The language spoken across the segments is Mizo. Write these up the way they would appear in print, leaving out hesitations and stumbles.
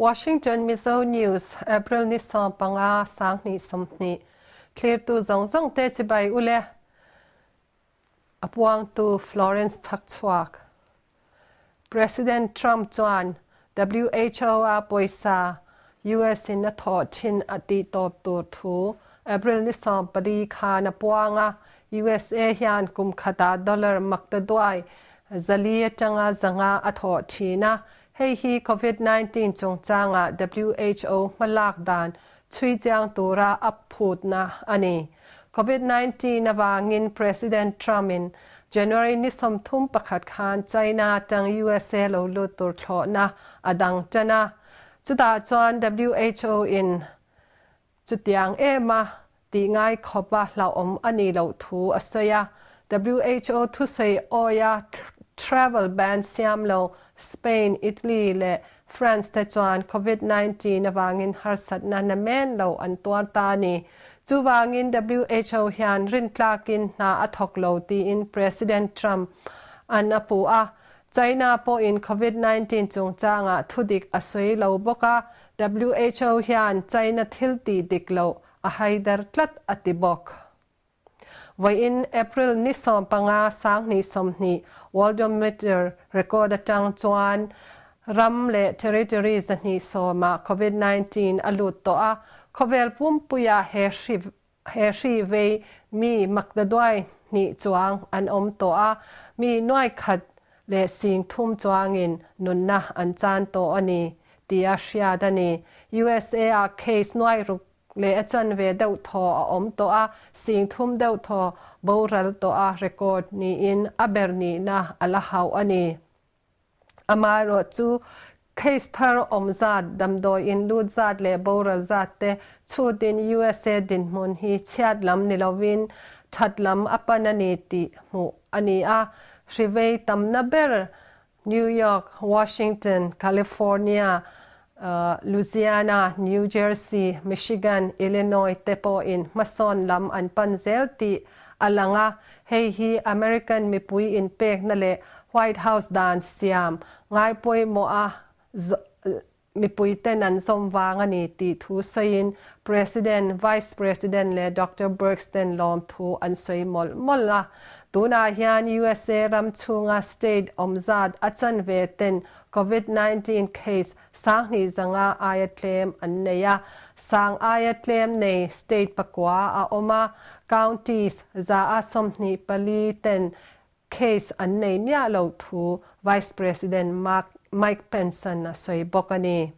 Washington Mizo News, April ni 15 2020. Thlirtu zawng zawng te chibai ule. A puangtu Florence Chhakchhuak. President Trump chuan WHO a pawisa US in a thawh thin a tih tawp tur thu April ni 14 khan a puang a. USA hian kum khatah dollar maktaduai 400 atanga 500 a thawh thin a. Hei hi COVID-19 chungchanga WHO hmalak dan chhui chiang tura a phutna a ni. COVID-19 avangin President Trump in January ni 31 khan China atang USA lo lut tur thlawhna a dang tan a. Chutah chuan WHO in chutiang em a tih ngai khawpa hlauhawm a nih loh thu a sawi a. WHO thusawi awia travel ban siam lo Spain, Italy leh France te chuan COVID-19 avangin harsatna namen lo an tuar ta a ni. Chuvangin WHO hian rintlakin hna a thawk lo tiin President Trump an a puh a. China pawhin COVID-19 chungchangah thudik a sawi lo bawk a, WHO hian China thil tih dik loh a haidar tlat a ti bawk. Vawiin April ni 15 2020 Worldometer record atang chuan ram leh territory 210 ah COVID-19 a lut tawh a, khawvel pumpuia he hri he hri vei mi maktaduai hnih chuang an awm tawh a, mi nuai khat leh sing thum chuangin nunna an chan tawh a ni tia hriat a ni. USA ah case nuai ruk leh a chanve deuh thaw a awm tawh a, sing thum deuh thaw boral tawh a record niin a ber nihna a la hauh a ni. Amaherawh chu case thar awm zat, damdawi in lut zat leh boral zat te chhutin USA dinhmun hi chhiat lam ni lovin that lam a pan a ni tih hmuh a ni a. Hrivei tamna ber New York, Washington, California, Louisiana, New Jersey, Michigan, Illinois te pawhin hmasawn lam an pan zel tih a lang a, hei hi American mipui inpekna leh White House dan siam ngaipawimawh a mipui ten an zawm vang a ni tih thu sawiin President, Vice President leh Doctor Birx ten lawm thu an sawi mawlh mawlh a. Tunah hian USA ram chhunga state awm zat a chanve ten COVID-19 case 2500 aia tlem an nei a. Sang aia tlem nei state pakua a awm a, counties 124 ten case an nei miah lo thu Vice President Mike Pence an a sawi bawk a ni.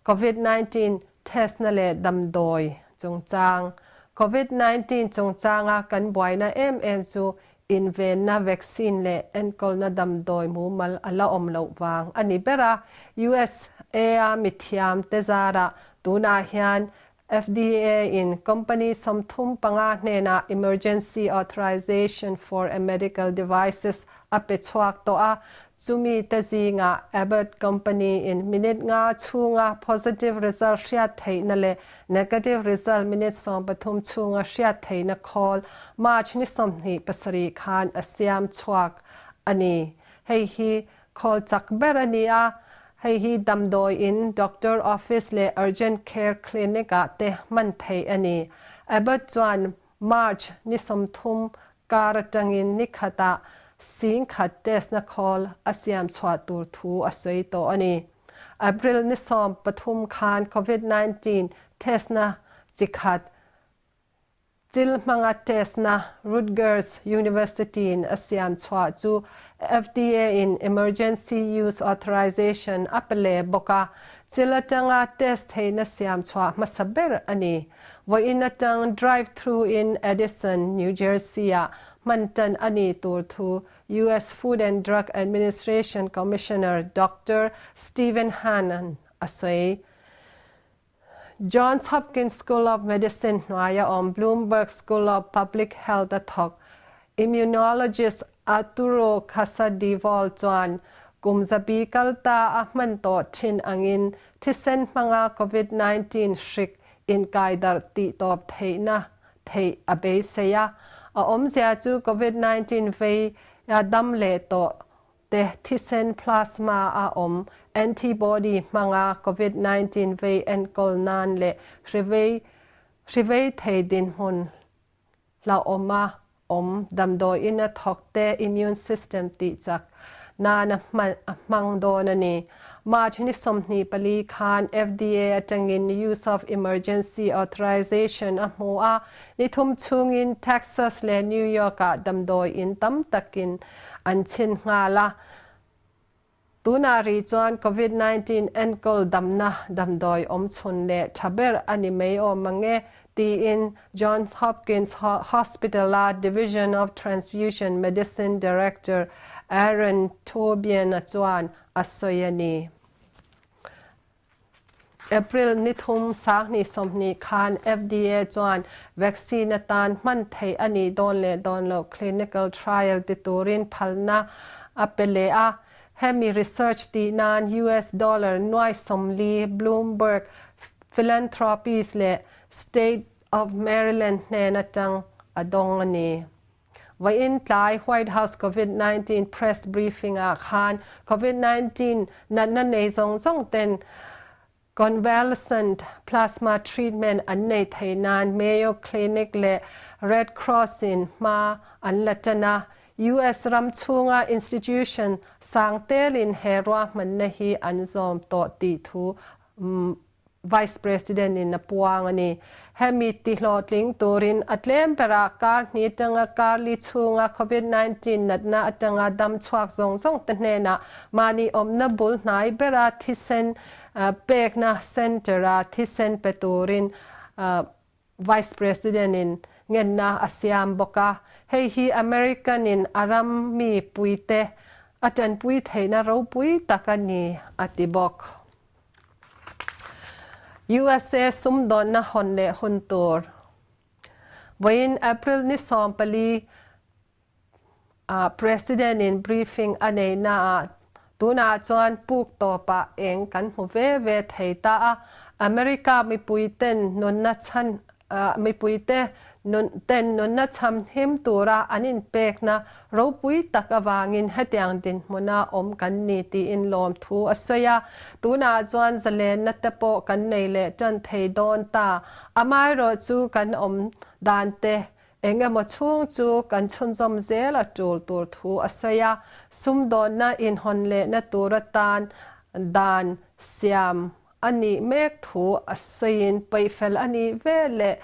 COVID-19 test na leh damdawi chungchang. COVID-19 chungchanga kan buaina em em chu invenna vaccine leh enkawlna damdawi mumal a la awm loh vang a ni ber a. USA a mithiam te zarah tunah hian FDA in company 35 hnenah emergency authorization for a medical devices a pe chhuak tawh a, chumi te zingah Abbott company in minute 5 chhunga positive result hriat theihna leh negative result minute 13 chhunga hriat theihna khawl March ni 27 khan a siam chhuak a ni. Hei hi khawl chak ber a ni a, hei hi damdawi in doctor office leh urgent care clinic ah te hman theih a ni. Abbott chuan March ni 30 kar atangin ni khatah 10,000 test na khawl a siam chhuah tur thu a sawi tawh a ni. April ni 13 khan COVID-19 test na chikhat chil hmanga test na Rutgers University in a siam chhuah chu FDA in emergency use authorization a pe leh bawk a, chil atanga test theihna siam chhuah hmasa ber a ni. Vawiin atang drive-through in Edison, New Jersey ah hman tan a ni tur thu US Food and Drug Administration Commissioner Dr. Stephen Hahn a sawi. Johns Hopkins School of Medicine hnuaia awm Bloomberg School of Public Health a thawk immunologist Arturo Casadevall chuan kum zabi kalta a hman tawh thin angin thisen hmanga COVID-19 hrik inkaidar tih tawp theihna theih a beisei a. A awmzia chu COVID-19 vei a dam leh tawh. te thisen plasma a awm antibody hmanga Covid 19 vei enkawl nan leh hri vei hri vei thei dinhmun hlauhawma awm damdawiin a thawk te immune system tihchak nana hman a hmang dawn a ni. March ni 24 khan FDA atangin Use of Emergency Authorization a hmu a, ni thum chhungin Texas leh New York-ah damdawiin tam takin an chhin nghal a. Tunah rih chuan Covid 19 enkawl damna damdawi awmchhun leh tha ber a ni mai awm ang e, tiin Johns Hopkins Hospital-a Division of Transfusion Medicine Director Aaron Tobian-a chuan a sawi a ni. April ni thum 2020 khan FDA chuan vaccine atan hman theih a nih dawn leh dawn loh clinical trial ti turin phalna a pe leh a. Hemi research tih nan US dollar nuai 40 Bloomberg Philanthropies leh State of Maryland hnen atang a dawng a ni. Vawiin tlai White House Covid 19 press briefing ah khan Covid 19 natna nei zawng zawng ten convalescent plasma treatment an nei thei nan Mayo Clinic leh Red Cross in hma an la tan a, US ram chhunga institution sang telin he ruahmanna hi an zawm tawh tih thu Vice President in a puang a ni. Hemi tihlawhtling turin a tlem berah kar hnih atanga kar li chhunga Covid 19 natna atanga dam chhuak zawng zawng te hnenah mahni awmna bul hnai bera thisen pekna centre-a thisen pe turin Vice President in ngenna a siam bawk a. Hei hi American in a ram mi puite a tanpui theihna ropui tak a ni, a ti bawk. USA sumdawnna hawn leh hun tur Vawiin April ni 14 ah President in briefing a neihnaah tunah chuan puk tawpah eng kan hmu ve ve thei ta a, America mipuiten nunna chhan mipuite nun ten nunna chham him tura an inpekna ropui tak avangin hetiang dinhmuna awm kan ni tiin lawmthu a sawi a, tunah chuan zalenna te pawh kan nei leh tan thei dawn ta, amaherawhchu kan awm dan te Eng emaw chhung chu kan chhunzawm zel a tul tur thu a sawi a, sumdawnna inhawn lehna tur atan dan siam a nih mek thu a sawiin peihfel a nih veleh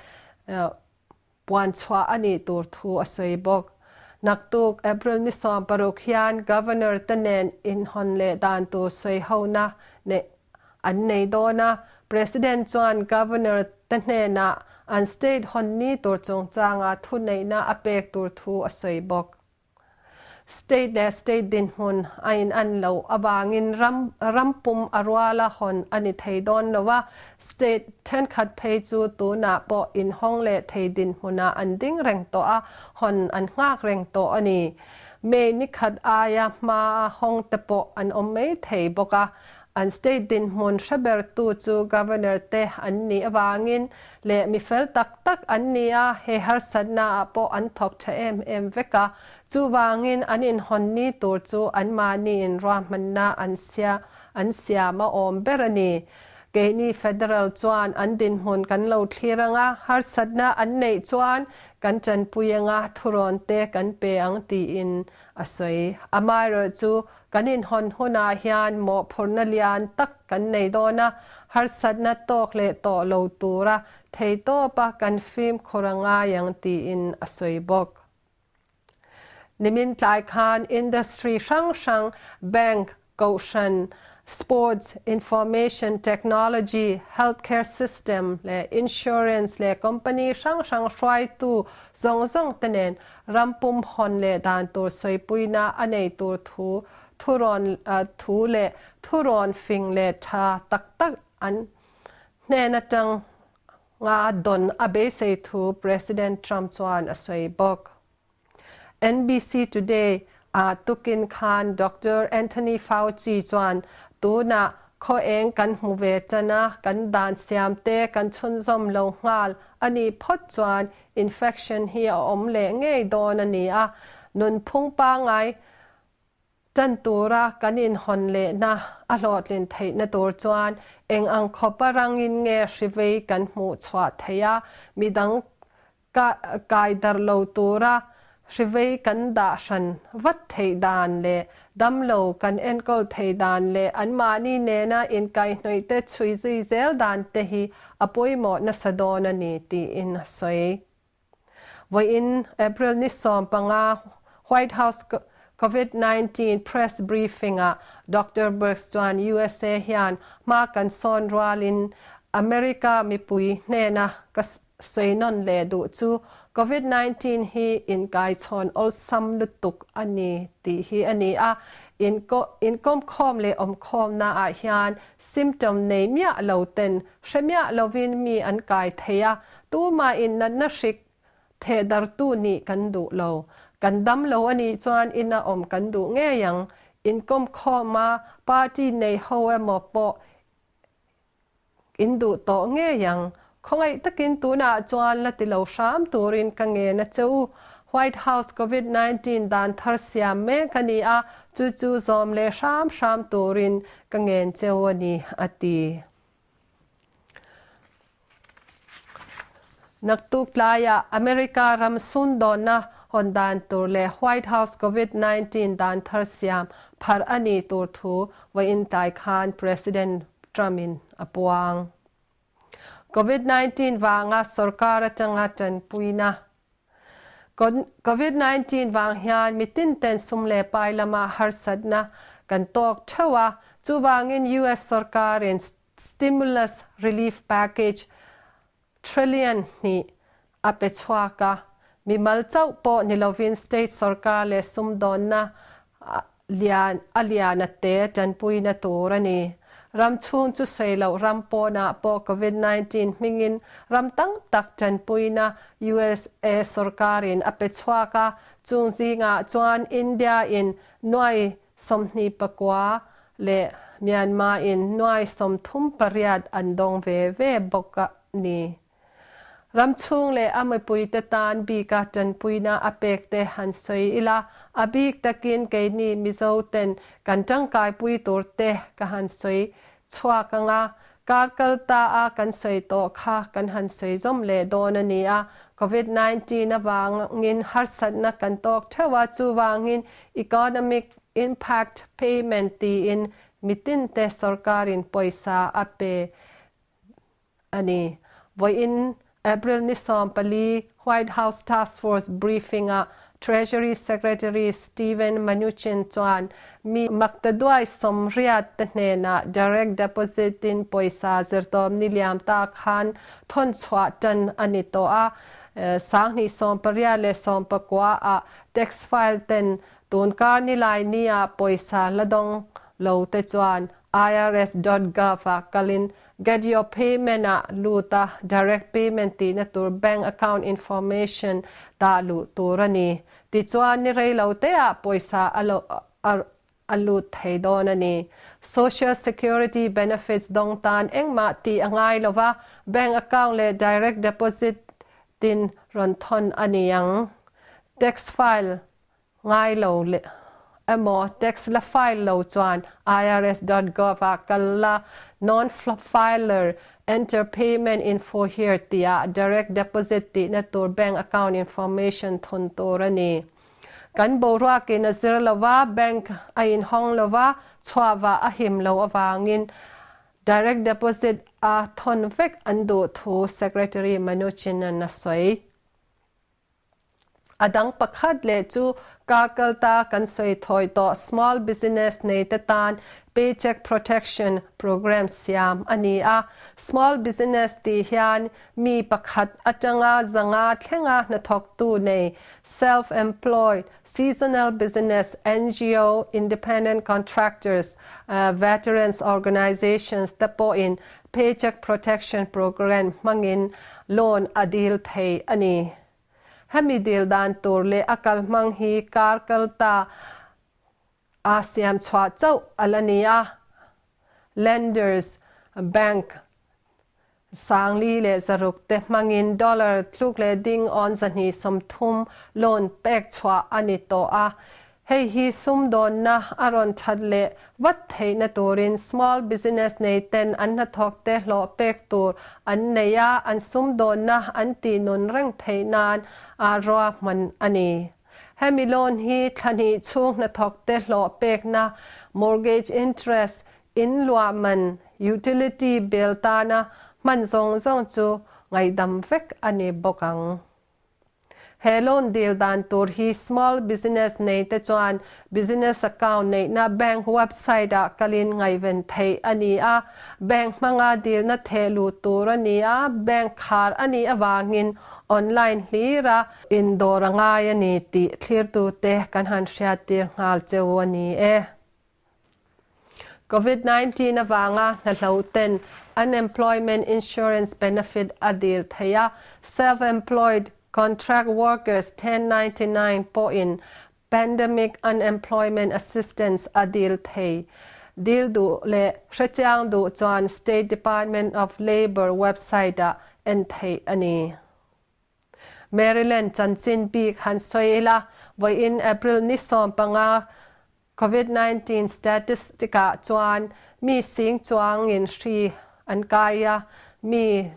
puan chhuah a nih tur thu a sawi bawk. Naktuk April ni 16 hian Governor te nen inhawn leh dan tur sawihona neih an nei dawn a, President chuan Governor te hnenah an state hawn ni tur chungchanga thuneihna a pek tur thu a sawi bawk. State leh state dinhmun a inan loh avangin ram rampum a ruala hawn a ni thei dawn lo a, state thenkhat phei chu tunah pawh inhawng leh thei dinhmunah an ding reng tawh a, hawn an nghak reng tawh a ni. May ni khat aia hmaa hawng te pawh an awm mai thei bawk a, An state dinhmun hre bertu chu Governor te an nih avangin leh mi fel tak tak an ni a, he harsatnaah pawh an thawk tha em em vek a, chuvangin an inhawn ni tur chu anmahniin ruahmanna an sia an siam a awm ber a ni. Keini Federal chuan an dinhmun kan lo thlir ang a, harsatna an neih chuan kan tanpui ang a, thurawn te kan pe ang tiin a sawi. Amaherawhchu Kan inhawn hunah hian mawhphurhna lian tak kan nei dawn a, harsatna tawk leh tawh lo tura theitawpa kan fimkhur a ngai ang tiin a sawi bawk. Nimin tlai khan industry hrang hrang, bank, kohhran, sports, information technology, healthcare system leh insurance leh company hrang hrang hruaitu zawng zawng te nen Rampum hawn leh dan tur sawipuina a nei tur thu thurawn thu leh thurawn fing leh tha tak tak an hnen atang nga dawn a beisei thu President Trump chuan a sawi bawk. NBC Today ah tukin khan Doctor Anthony Fauci chuan tunah khaw eng kan hmu ve tan a, kan dan siam te kan chhunzawm lo nghal a nih phawt chuan Infection hi a awm leh ngei dawn a ni a, nunphung pangngai Tan tura kan inhawn lehna a hlawhtlin theihna tur chuan eng ang khawpa rangin nge hrivei kan hmuh chhuah theih a, midang kai darh lo tura hrivei kan dah hran vat theih dan leh damlo kan enkawl theih dan leh anmahni nena inkaihhnawihte chhui zui zel dan te hi a pawimawh nasa dawn a ni, tiin a sawi. Vawiin April ni 15 White House Covid 19 press briefing-ah Doctor Birx chuan usa hian hma kan sawn rualin America mipui hnena ka sawi nawn leh duh chu Covid 19 hi inkaichhawn awlsam lutuk a ni tih hi a ni a, inkawmkhawm leh awmkhawmnaah hian symptom nei miah lo ten Hre miah lovin mi an kai thei a, tumahin natna hrik thehdartu nih kan duh lo. Kan dam lo a nih chuan ina awm kan duh ngei ang. Inkawm khawma party nei ho emaw pawh in duh tawh ngei ang. Khawngaih takin tunah chuan la ti lo hram turin ka ngen a che u. White House Covid 19 dan thar siam mek a ni a, chu chu zawm leh hram hram turin ka ngen cheu a ni, a ti. Naktuk tlaiah America ram sundawnna hawn dan tur leh White House Covid 19 dan thar siam pharh a nih tur thu vawiin tlai khan President Trump-in a puang. Covid 19 vanga sorkar atanga tanpuina Covid 19 vang hian mitin ten sum leh pai lama harsatna kan tawk theuh a, chuvangin US sorkarin stimulus relief package trillion hnih a pe chhuak a, mimal chauh pawh ni lovin state sorkar leh sumdawnna lian a lian a te tanpuina tur a ni. Ram chhung chu sawi loh ram pawnah pawh Covid 19 hmingin ram tam tak tanpuina USA sorkarin a pe chhuak a, chung zingah chuan India in nuai 29 leh Myanmar in nuai 38 an dawng ve ve bawk a ni. Ram chhung leh a mipuite tan bika tanpuina a pek te han sawi ila, a bik takin keini Mizo ten kan tangkaipui tur te ka han sawi chhuak ang a, kar kal ta a kan sawi tawh kha kan han sawi zawm leh dawn a ni a, Covid 19 avangin harsatna kan tawk theuh a, chuvangin Economic Impact Payment tiin mitinte sorkarin pawisa a pe a ni. Vawiin April ni 14 White House Task Force briefing-ah Treasury Secretary Steven Mnuchin chuan mi maktaduai 80 te hnenah direct deposit-in pawisa zirtawm ni liam ta khan thawn chhuah tan a ni tawh a, 2018 leh 19 ah tax file ten tunkar nilai nia pawisa la dawng lo te chuan irs.gov ah kalin Get your payment ah lut a, direct payment tihna tur bank account information dah luh tur a ni. Tichuan ni rei lo te ah pawisa a lo a lut thei dawn a ni. Social Security benefits dawng tan engmah tih a ngai lo va, bank account leh direct deposit tin rawn thawn a ni ang. Tax file Ngai lo emaw tax la file lo chuan irs dot gov ah kal la, non-filer enter payment info here tih ah direct deposit tihna tur bank account information thun tur a ni. Kan boruakin a zir lo va, bank a inhawng lo va, chhuahva a him lo avangin direct deposit a thawn vek an duh thu Secretary Mnuchin-a'n a sawi. A dang pakhat leh chu kar kalta kan sawi thawi tawh small business neite tan Paycheck Protection Program siam a ni a. Small business tih hian mi pakhat atanga 500 thlenga hnathawktu nei, self-employed, seasonal business, ngo, independent contractors, veterans organizations te pawhin Paycheck Protection Program hmangin loan a dil thei a ni. Hemi dil dan tur leh a kalhmang hi kar kalta a siam chhuah chauh a la ni a. Lenders, bank, 4,600 te hmangin dollar tluk leh ding awn 230 loan pek chhuah a ni tawh a. Hei hi sumdawnna a rawn that leh vat theihna turin small business nei ten an hnathawkte hlawh pek tur an nei a, an sumdawnna an tih nun reng theih nan a ruahman a ni. Hemi loan hi thla hnih chhung hnathawkte hlawh pekna, mortgage interest, in luah man, utility bill tana hman zawng zawng chu ngaihdam vek a ni bawk ang. He loan dil dan tur hi small business nei te chuan business account neihna bank website ah kalin ngaihven theih a ni a, bank hmanga dilna theh luh tur a ni a, bank khar a nih avangin online hlira indawr a ngai a ni tih thlirtute kan han hriattir nghal cheu a ni e. Covid 19 avanga hnahlo ten Unemployment Insurance Benefit a dil theih a, self-employed contract workers 1099 pawhin Pandemic Unemployment Assistance a dil thei. Dil duh leh hrechiang duh chuan State Department of Labor website-ah en theih a ni. Maryland chanchin bik han sawi ila, vawiin April ni 15 Covid 19 statistic ah chuan mi sing chuangin hri an kai a, mi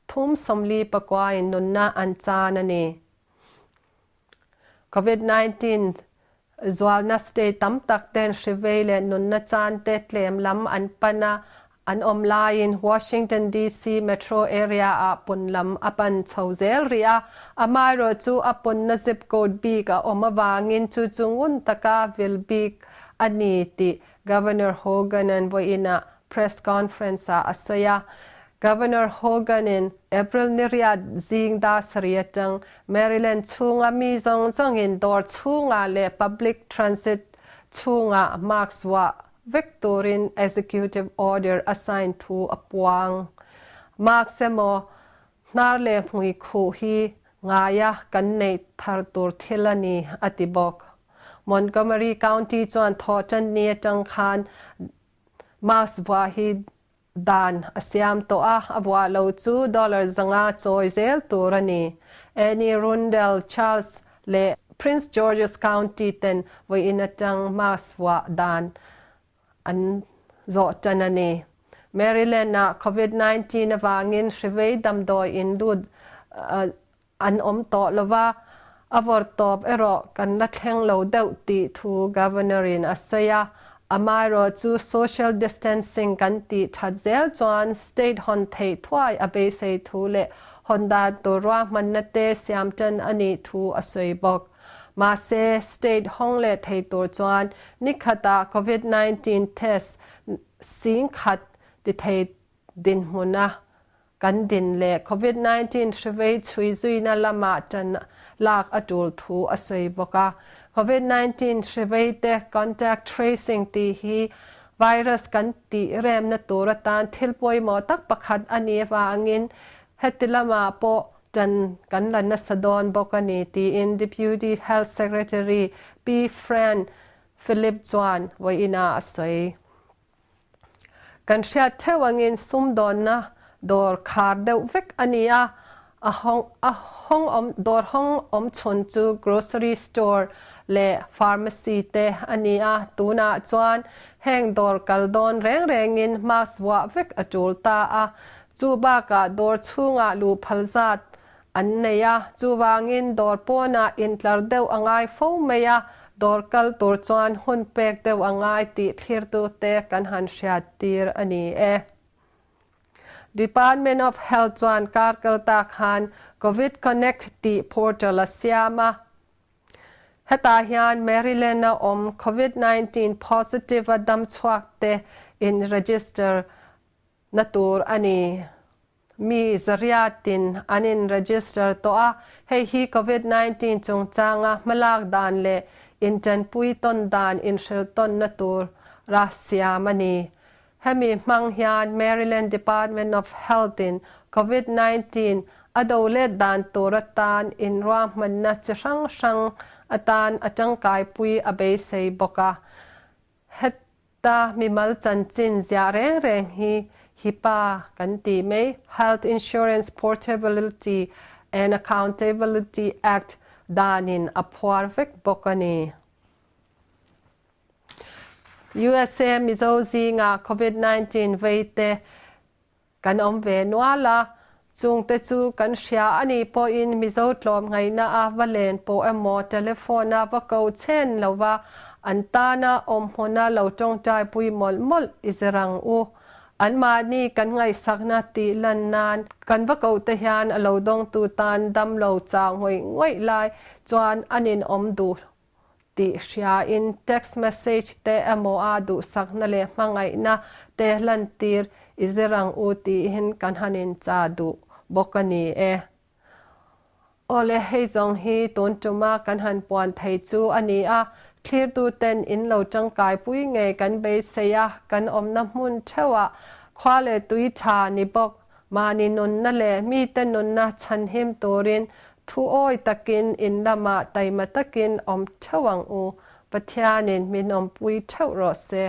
349 in nunna an chan a ni. Covid 19 zualna state tam tak ten hri vei leh nunna chan te tlem lam an pan a, an awm laiin Washington DC metro area ah pun lam a pan chho zel rih a, amaherawhchu a punna zip code bik a awm avangin chu chu ngun taka vil bik a ni tih Governor Hogan-a'n vawiinah press conference ah a sawi a. Governor Hogan-in April ni riat zing dar sarih atang Maryland chhunga mi zawng zawngin dawr chhungah leh public transit chhungah mask vuah vek turin executive order a sign thu a puang. Mask emaw hnar leh hmui khuh hi ngaia kan neih thar tur thil a ni, a ti bawk. Montgomery County chuan thawhṭanni atang khan mask vuah hi dan a siam tawh a, a vuah lo chu dollar 500 chawi zel tur a ni. Anne Arundel, Charles leh Prince George's County ten vawiin atang mask vuah dan an zawh tan a ni. Maryland-ah Covid 19 avangin hrivei damdawi in lut an awm tawh lo va, a vawrtawp erawh kan la thleng lo deuh tih thu Governor-in a sawi a. Amaherawhchu social distancing kan tih that zel chuan state hawn theih thuai a beisei thu leh hawn dan tur ruahmanna te siam tan a nih thu a sawi bawk. Mahse, state hawng leh thei tur chuan nikhatah Covid 19 test 10,000 ti thei dinhmuna Kan din leh Covid 19 hrivei chhui zuina lamah tan lak a tul thu a sawi bawk a. Covid 19 hrivei te contact tracing tih hi virus kan tih remna tur atan thil pawimawh tak pakhat a nih avangin heti lamah pawh tan kan la nasa dawn bawk a ni tiin Deputy Health Secretary Pi Fran Philip chuan vawiinah a sawi. Kan hriat theuh angin sumdawnna dawr khar deuh vek a ni a, a hawng a hawng awm dawr hawng awm chhun chu grocery store leh pharmacy te a ni a, tunah chuan heng dawr kal dawn reng rengin mask vuah vek a tul ta a, chu bakah dawr chhungah luh phal zat an nei a, chuvangin dawr pawnah intlar deuh a ngai fo mai a, dawr kal tur chuan hun pek deuh a ngai tih thlirtute kan han hriat tir a ni e. Department of Health chuan kar kal ta khan Covid Connect tih portal a siam a, hetah hian Maryland-a awm Covid 19 positive a dam chhuak te in register na tur a ni. Mi zariatin an in register tawh a, hei hi Covid 19 chungchanga hmalak dan leh intanpui tawn dan inhrilh tawnna tur ra siam a ni. Hemi hmang hian Maryland Department of Health in Covid 19 a do let dan tur atan inruahmanna chi hrang hrang atan a tangkaipui a beisei bawk a. Heta mimal chanchin ziah reng reng hi HIPAA kan tih mai, Health Insurance Portability and Accountability Act, danin a phuar vek bawk a ni. USA Mizo zinga Covid 19 vei te kan awm ve nual a, chungte chu kan hria a nih pawhin Mizo tlawmngaihna a va len pawh emaw telephone a va ko chen lova an tana awmhmuna lo tawngtaipui mawlh mawlh i zir ang u. Anmahni kan ngaihsakna tih lan nan kan va koh te hian a lo dawngtu tan damlo chau ngawih ngawih lai chuan an inawm duh tih hriain text message te emaw a duhsakna leh hmangaihna te lantir i zir ang u tihin kan han incha duh bawk a ni e. Awle, hei zawng hi tun tuma kan han puan thei chu a ni a, thlirtuten in lo tangkaipui ngei kan beisei a, kan awmna hmun theuhah khua leh tui tha ni bawk, mahni nunna leh mite nunna chhanhim turin Thu awi takin in lamah taima takin awm theuh ang u, Pathianin min awmpui theuh rawh se.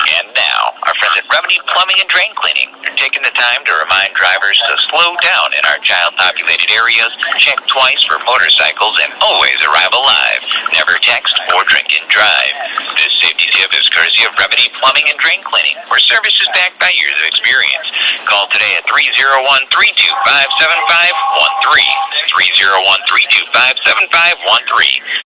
And now, our friends at Remedy Plumbing and Drain Cleaning are taking the time to remind drivers to slow down in our child-populated areas, check twice for motorcycles, and always arrive alive. Never text or drink and drive. This safety tip is courtesy of Remedy Plumbing and Drain Cleaning, where service is backed by years of experience. Call today at 301 325 7513. 301 325 7513.